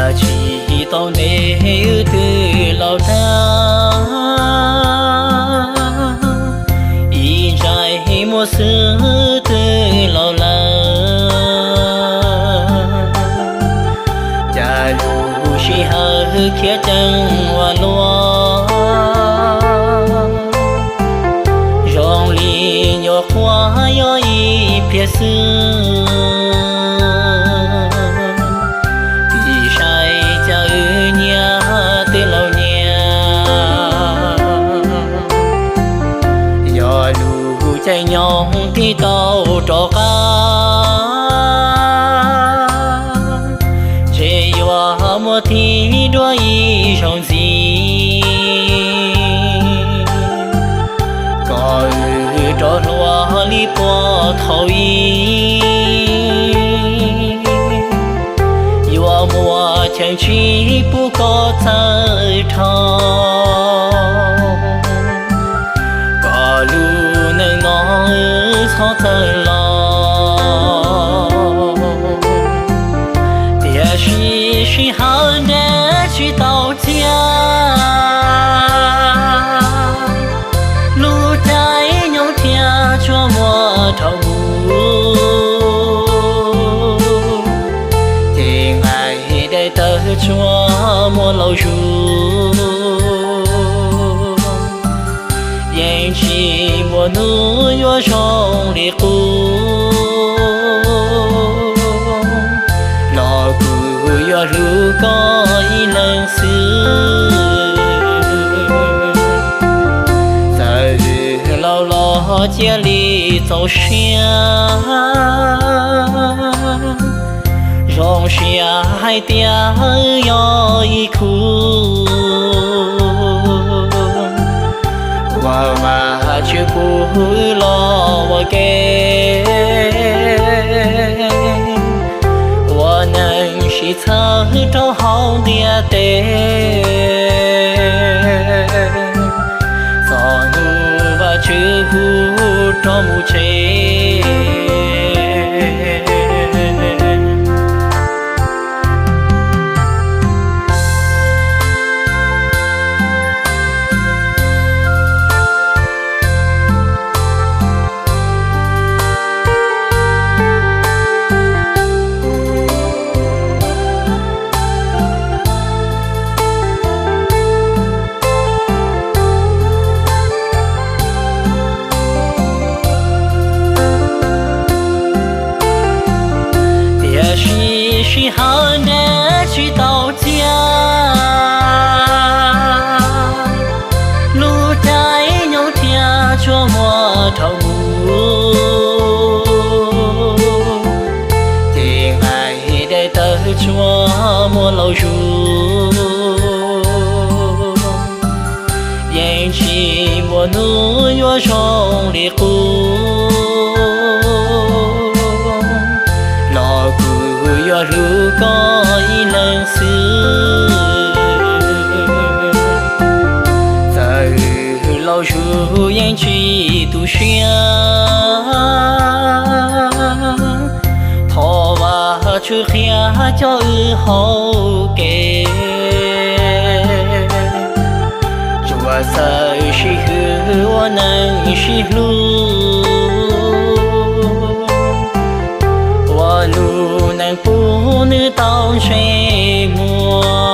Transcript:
Tsis tau ntev wb twb laus tag, ib ntsais muaj xwb twb laus lawm. Cas lub sij hawm khiav ceev ua luaj, zoo li nyuam qhuav yog ib pliag xwb. Tig saib cas wb nyias twb laus nyias, yog lub caij nyoog tig tau rov qab, ntshe yuav muaj tig dua ib zaug ntxiv, kom wb rov hluas li puag thaum ub. Yuav muaj cheem tsij pub koj txawj dhau, kom lub neej no wb txhob txawj laus. Tiam sis sij hawm nres tsis tau txiaj, lub caij nyoog thiaj tsuas muaj dhau mus, ces nqaij dai tawg tsuas muaj laus zus. Yeej tsis muaj hnub yuav zoo li qub, los kuv yuav hlub koj ib leeg xwb. Txawm laus los cia li txaus siab, zoo siab hais tias yog ib khub uas Vajtswv pub los ua ke, ua neej sib txhawb rau hauv ntiaj teb. Txog hnub Vajtswv hu rov mus tsev, tiam sis sij hawm nres tsis tau txiaj, lub caij nyoog thiaj tsuas muaj dhau mus, ces nqaij dai tawg tsuas muaj laus zus. Yeej tsis muaj hnub yuav zoo li qub, los kuv yuav hlub koj ib leeg xwb. Txawm laus zus yeej tsis tu siab, thov Vajtswv qhia cov wb hauv kev, tsuas txawj sib hwm ua neej sib hlub, ua lub neej puv nws tau ntsej muag.